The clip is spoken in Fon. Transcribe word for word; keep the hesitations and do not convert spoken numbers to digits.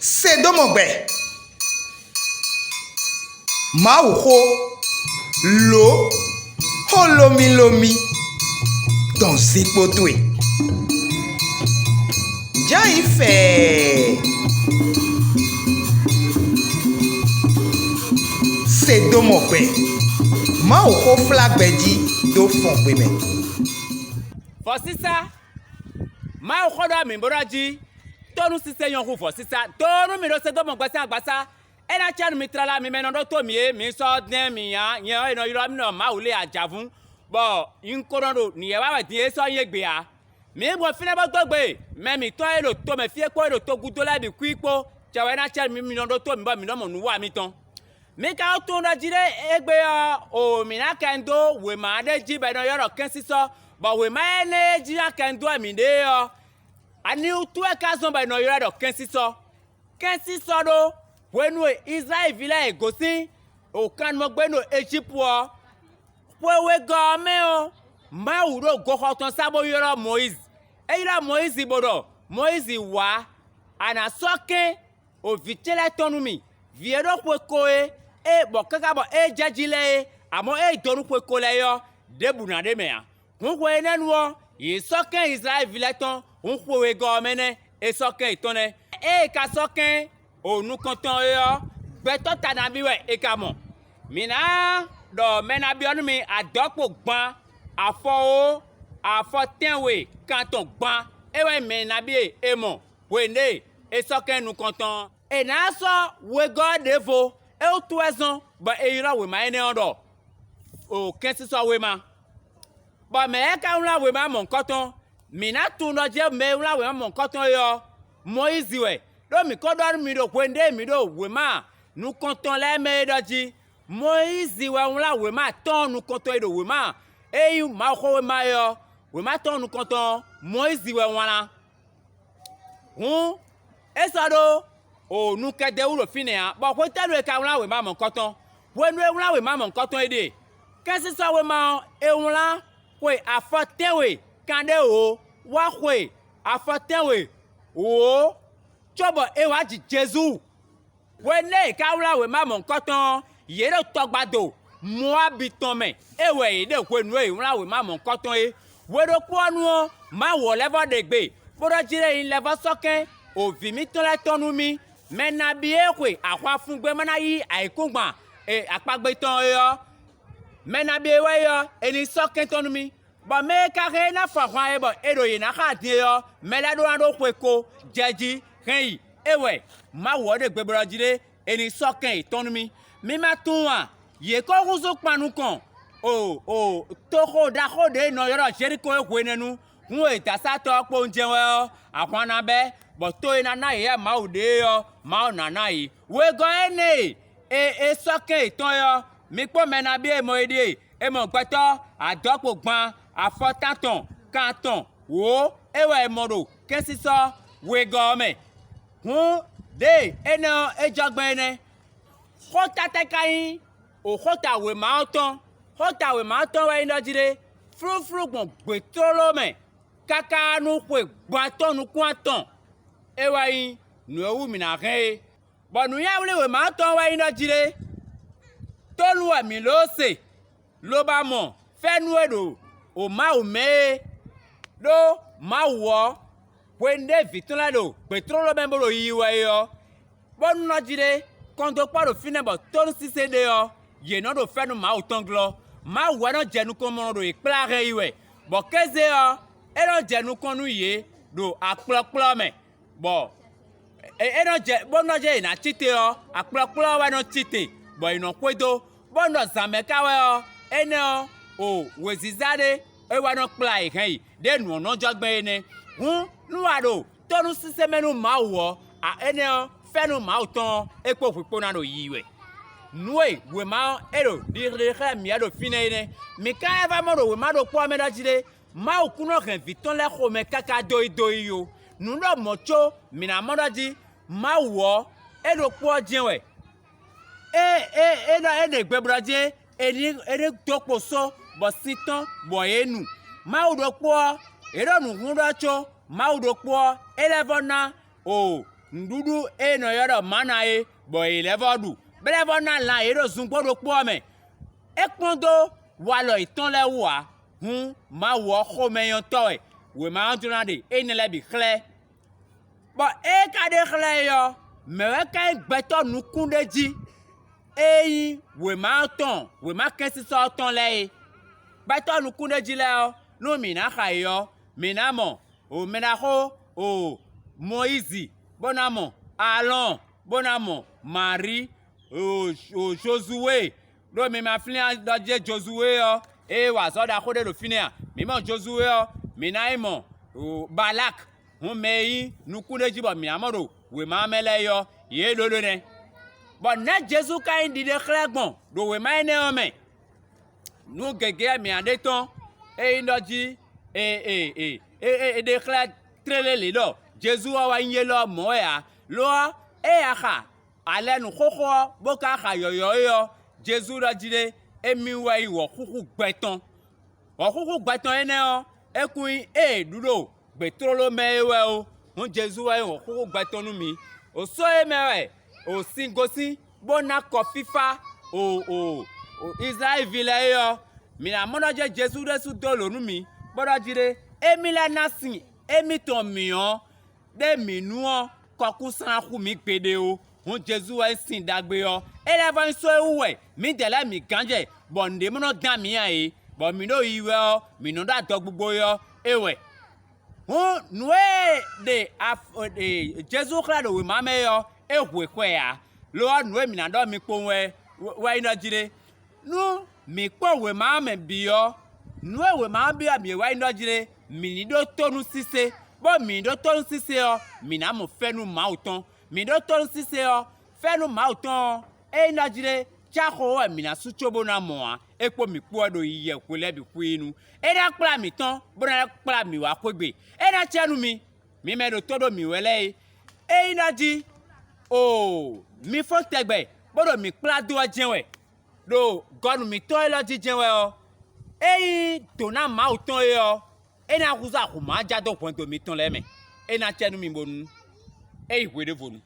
Se dó mɔ gbɛ. Mawuxó, lǒ, xó lómílómí dɔn zinkpo towe. Jǎ yi fɛɛ. Se dó mɔ gbɛ. Mawuxó flá gbɛ jí dó fɔn gbe mɛ. Vɔ̌sísá, Mawu xó ɖɔ mǐ bó ɖɔ jí, tónú sísé nyɔ́ hú vɔ̌sísá. Dónú mi ɖo Sedómu gbɛsɛn agbasá, é ná cɛ́ nú mi tlala mi mɛ nɔ ɖótó mǐ é, mi sɔ́ dɛn mì ǎ, nyɛ ɔ́, è nɔ ylɔ́ mì ɖɔ Mawu lě ajǎvún, bɔ un ko nɔ ɖo nǔywɛ́ wa wɛ din é sɔ́ nyí égbé ǎ. Mǐ gbɔn fínɛ́ bó dó gbe mɛ mǐtɔn e ɖo tomɛ fí é kpó e ɖo togúdo lɛ́ɛ bǐ kwíí kpó, cɛ wɛ é ná cɛ́ nú mi mi nɔ ɖótó mǐ bɔ mǐ nɔ mɔ nǔ wa mitɔn. Mi ka ko tunwun ɖɔ jí ɖé égbé ɔ́, o mǐ ná kɛ nyi dó wěma ɖé jí bɔ è nɔ ylɔ́ ɖɔ kɛ́nsísɔ́, bɔ wěma énɛ́ e jí ná kɛ nyi dó wɛ mǐ ɖe é ɔ́, ani wútu wɛ ka zɔ́n bɔ è nɔ ylɔ́ ɛ ɖɔ kɛ́nsísɔ́? Kɛ́nsísɔ́ ɖó hwenu e Izlayɛ́li ví lɛ́ɛ e gosín o kannumɔgbénu ɖo Ejípu ɔ́, xwe wegɔ́ ɔ́ mɛ ɔ́, Mawu ɖo goxɔ tɔn sá bó ylɔ́ Mɔyízi. É ylɔ́ Mɔyízi bó ɖɔ: Mɔyízi wǎ, a nǎ sɔ́ kɛ́n o vǐ ce lɛ́ɛ tɔn nú mì, vǐ e ɖo xwe ko é, é bɔ káká bɔ é jɛ jí lɛ́ɛ é, amɔ̌ é yi do nú xwe ko lɛ́ɛ é ɔ́, ɖěbǔ ná ɖ'é mɛ ǎ. Hǔn hwe énɛ́ nu ɔ́, yě sɔ́ kɛ́n Izlayɛ́li ví lɛ́ɛ tɔn, hǔn xwe wegɔ́ ɔ́ mɛ nɛ́ è sɔ́ kɛ́n yětɔn nɛ́. Ée è ka sɔ́ kɛ́n o nukɔntɔn é ɔ́, gbɛtɔ́ ta nabí wɛ è ka mɔ? Mǐ ná ɖɔ mɛ nabí ɔ́ nú mi adɔ̌kpo gban, afɔ ó, afɔ tɛ́nwe kan tɔn gban, é wɛ nyí mɛ nabí e è mɔ hwenu ɖě è sɔ́ kɛ́n nukɔntɔn ɔ́. È nǎ sɔ́ wegɔ́ ɔ́ ɖěvo, é wútu wɛ zɔ́n bɔ è ylɔ́ wěma énɛ́ ɔ́ ɖɔ o kɛ́nsísɔ́ wéma. Bɔ mɛ̌ wɛ ka wlán wěma mɔ̌hunkɔtɔn? Mǐ ná tunwun ɖɔ jɛ́n mɛ e wlán wěma mɔ̌hunkɔtɔn é ɔ́, Mɔyízi wɛ, ɖó mǐ ko ɖɔ nú mi ɖo hwenu ɖé e mǐ ɖo wěma nukɔntɔn lɛ́ɛ mɛ é ɖɔ jí: Mɔyízi wɛ wlán wěma atɔ́ɔ́n nukɔntɔn e ɖo wěma e nyí Mawuxówéma é ɔ́, wěma atɔ́ɔ́n nukɔntɔn ɔ́, Mɔyízi wɛ wlán. Hǔn, é sɔ́ ɖó o nu kɛdɛwú ɖo fínɛ́ ǎ, bɔ hwetɛ́nu è ka wlán wěma mɔ̌hunkɔtɔn? Hwenu e wlán wěma mɔ̌hunkɔtɔn é ɖíe: kɛ́nsísɔ́ wéma ɔ́, è wlán xwe afɔ tɛ́nwe kanɖé wǒ wá xwe afɔ tɛ́nwe wǒ, cóbɔ è wǎ ji Jezu. Hwenu e è ka wlán wěma mɔ̌hunkɔtɔn ɔ́, yě ɖo tɔgbado Mɔwábi tɔn mɛ. É wɛ yě ɖe hwenu e è wlán wěma mɔ̌hunkɔtɔn é. Hwe ɖokpó ɔ́ nu ɔ́, Mawu ɔ́ lɛ́ vɔ́ ɖe gbe, bó ɖɔ jí lɛ́ nyí lɛ́ vɔ́ sɔ́ kɛ́n o vǐ mǐtɔn lɛ́ɛ tɔn nú mì. Mɛ nabí e xwe ahwafúngbé ma ná yí ayǐkúngban e akpagbe tɔn é ɔ́, mɛ nabí e wɛ é ɔ́, è nǐ sɔ́ kɛn tɔn nú mì. Bɔ mɛ e ka hɛn é ná fɔ ahwan e bɔ è ɖo yě ná xa din é ɔ́, mɛ lɛ́ɛ ɖó ná ɖó xwe ko jɛ jí hɛn yi. É wɛ Mawu ɔ́ ɖe gbe bó ɖɔ jí ɖé, è nǐ sɔ́ kɛn yětɔn nú mì. Mi ma tunwun a? Yě ko húzú kpan nukɔn o o toxo ɖaxó ɖě è nɔ ylɔ́ ɖɔ Jelíko é hwenɛ́nu. Hǔn e dǎsátɔ́ ɔ́ kpowun jɛ́n wɛ ɔ́, ahwan ná bɛ́, bɔ to e ná ná yě yá Mawu ɖe é ɔ́, Mawu ná ná yě. Wegɔ́ énɛ́ e è è sɔ́ kɛn yětɔn é ɔ́, mi kpɔ́n mɛ nabí e mɔ é ɖíe: è mɔ gbɛtɔ́ adɔ̌kpo gban, afɔtán tɔn, kan tɔn, wǒ é wɛ è mɔ ɖo kɛ́nsísɔ́ wegɔ́ ɔ́ mɛ. Hǔn, ɖěe énɛ́ ɔ́ é jɔ gbɛn é nɛ́. Xó tátá ka nyí o xóta wěma ɔ́ tɔn? Xóta wěma ɔ́ tɔn wɛ nyí ɖɔ jí ɖé: flúflú gbɔn gbě tlóló mɛ káká nú xwe gbɔn atɔ́ɔ́n nukún atɔn. É wɛ nyí nǔ e wú mǐ ná hɛn é. Bɔ nǔnywɛ́ wlí wěma ɔ́ tɔn wɛ nyí ɖɔ jí ɖé: tónú wɛ mǐ lóó se, lobo mɔ fɛ́nú e ɖo o Mawu mɛ é. Ɖó Mawu ɔ́, hwenu ɖé vǐ tɔn lɛ́ɛ ɖo gbětlóló mɛ bó ɖo yiyi wɛ é ɔ́, bónú nɔ jí ɖé kɔndókpɔ́ ɖo fínɛ́ bɔ tónúsísé ɖe ɔ́, yě nɔ ɖo fɛ́nú Mawu tɔn glɔ́. Mawu wɛ nɔ jɛ nukɔn mɔ ɖo yě kplá hɛn yi wɛ, bɔ kéze ɔ́, é nɔ jɛ nukɔn nú yě ɖo akplɔ́kplɔ́ mɛ, bɔ é nɔ jɛ bó nɔ jɛ yě ná cí te ɔ́, akplɔ́kplɔ́ ɔ́ wɛ nɔ cí te, bɔ yě nɔ xwedó, bó nɔ zǎn mɛ ka wɛ ɔ́, énɛ́ ɔ́, o wěziza ɖé é wɛ nɔ kplá yě hɛn yi, ɖěe nǔ ɔ́ nɔ jɔ gbɛn é nɛ́. Hǔn, nú a ɖo tónúsísɛ́mɛ nú Mawu ɔ́, a énɛ́ ɔ́, fɛ́nú Mawu tɔn ɔ́, é kpó hwi kpó ná ɖo yiyi wɛ. Nǔ e wěma ɔ́ é ɖo ɖiɖiɖi xlɛ́ mǐ wɛ ɖo fínɛ́ é nɛ́. Mǐ ka lɛ́ vɛ́ mɔ ɖo wěma ɖokpó ɔ́ mɛ ɖɔ jí ɖé: Mawu kún nɔ hɛn vǐ tɔn lɛ́ɛ xomɛ káká dó yi dó yi ó. Nǔ ɖɔ mɔ̌ có mǐ ná mɔ ɖɔ jí Mawu ɔ́, é ɖokpó ɔ́ jɛ́n wɛ. É é é ɖɔ é ɖe gbe blɔ́ jí é, è ní é ní dó kpo só, bɔ sin tɔ́n, bɔ yě nu. Mawu ɖokpó ɔ́, yě ɖo nǔ hún ɖɔ có Mawu ɖokpó ɔ́, é lɛ́ vɔ́ ná o nǔɖuɖu e è nɔ ylɔ́ ɖɔ mǎna é, bɔ yě lɛ́ vɔ́ ɖu, bó lɛ́ vɔ́ ná lan yě ɖo zungbó ɖokpó ɔ́ mɛ. É kplɔ́n dó walɔ yětɔn lɛ́ɛ wú ǎ. Hǔn Mawu ɔ́ xomɛnyɔ́tɔ́ wɛ wěma ɔ́ jló ná ɖe énɛ́ lɛ́ɛ bǐ xlɛ́. Bɔ ée ka ɖe xlɛ́ é ɔ́, mɛ̌ wɛ ka nyí gbɛtɔ́ nukúnɖéjí e nyí wěma ɔ́ tɔn, wěma kɛ́nsísɔ ɔ́ tɔn lɛ́ɛ é? Gbɛtɔ́ nukúnɖéjí lɛ́ɛ ɔ́, nú mǐ ná xa yě ɔ́, mǐ ná mɔ mɛɖaxó Mɔyízi, bó ná mɔ Alɔ́ɔn, bó ná mɔ Marí, Zozuwée, ɖó mi ma flín ɖɔ jɛ́n Jozuwée ɔ́, é wa azɔ̌ ɖaxó ɖé ɖo fínɛ́ a? Mǐ mɔ Jozuwée ɔ́, mǐ ná yi mɔ Balak. Hǔn mɛ e nyí nukúnɖéjí bɔ mǐ ná mɔ ɖo wěma ɔ́ mɛ lɛ́ɛ é ɔ́, yě ɖó ɖó nɛ́. Bɔ nɛ̌ Jezu ka nyí ɖiɖe xlɛ́ gbɔn ɖo wěma énɛ́ ɔ́ mɛ? Nǔ gěgé wɛ mǐ ná ɖe tɔ́n, ényí ɖɔ jí è è è è è è ɖe xlɛ́ tlélé lě ɖɔ Jezu ɔ́ wɛ nyí élɔ́ mɔ̌ wɛ ǎ. Lo ɔ́, ée a xa alɛnu xóxó ɔ́, bó ka xa yɔ̌yɔ́ é ɔ́, Jezu ɖɔ jí ɖé, émí wɛ nyí wɔ̌xúxú gbɛ tɔn. Wɔ̌xúxú gbɛ tɔn énɛ́ ɔ́, é kún nyí ée è ɖu ɖo gbě tlóló mɛ é wɛ ó. Hǔn Jezu wɛ nyí wɔ̌xúxú gbɛ tɔn nú mǐ. Ɖo só e mɛ wɛ ɖo sin gosín bó ná kɔ fífá ɖo ɖo ɖo Izlayɛ́li ví lɛ́ɛ é ɔ́, mǐ ná mɔ ɖɔ jɛ́n Jezu ɖésú dó lǒ nú mǐ, bó ɖɔ jí ɖé, émí lɛ́ ná sin émítɔn mǐ ɔ́ ɖé mǐ nu ɔ́, kɔkún slán xú mǐ gbeɖé ó. Hǔn Jezu wɛ nyí sin ɖagbe ɔ́; é lɛ́ vɔ́ nyí só e wú wɛ mǐdɛɛ lɛ́ɛ mǐ gán jɛ, bɔ nǔɖé mɔ nɔ dán mǐ ǎ é, bɔ mǐ ɖo yiyi wɛ ɔ́, mǐ nɔ ɖó adɔgbugbo é ɔ́, é wɛ. Hǔn nǔ e ɖe Jezu xlɛ́ ɖo wěma mɛ é ɔ́, é hwe xwɛ ǎ; lo ɔ́, nǔ e mǐ ná ɖɔ mi kpowun wɛ wɛ nyí ɖɔ jí ɖé. Nú mǐ kpɔ́n wěma ɔ́ mɛ bǐ ɔ́, nǔ e wěma ɔ́ byɔ́ mǐ é wɛ nyí ɖɔ jí ɖé: mǐ ní ɖó tónúsísé, bó mǐ ní ɖó tónúsísé ɔ́, mǐ ná mɔ fɛ́nú Mawu tɔn. Mǐ ɖó tónúsísé ɔ́, fɛ́nú Mawu tɔn ɔ́, é nyí ɖɔ jí ɖé cáxo wɛ mǐ ná sú cóbó ná mɔ ǎ; é kpó mǐ kpó wɛ ɖo yiyɛ hwe lɛ́ɛ bǐ xwíí nu. É ná kplá mǐ tɔ́n, bó ná kplá mǐ wá xwé gbe. É ná cɛ nú mi, mi mɛ e ɖo tó ɖó mǐ wɛ lɛ́ɛ é. É nyí ɖɔ jí, oo, mi fɔ́n tɛgbɛ, bó ɖo mǐ kplá dó wɛ jɛ́n wɛ, ɖo gɔnu mǐtɔn élɔ́ jí jɛ́n wɛ ɔ́, ényí dǒ ná Mawu tɔn é ɔ́, é ná húzú ahumǎ ja dó hwɛndo mitɔn lɛ́ɛ mɛ. É ná cɛ nú mi bónú é yi hweɖěvonu.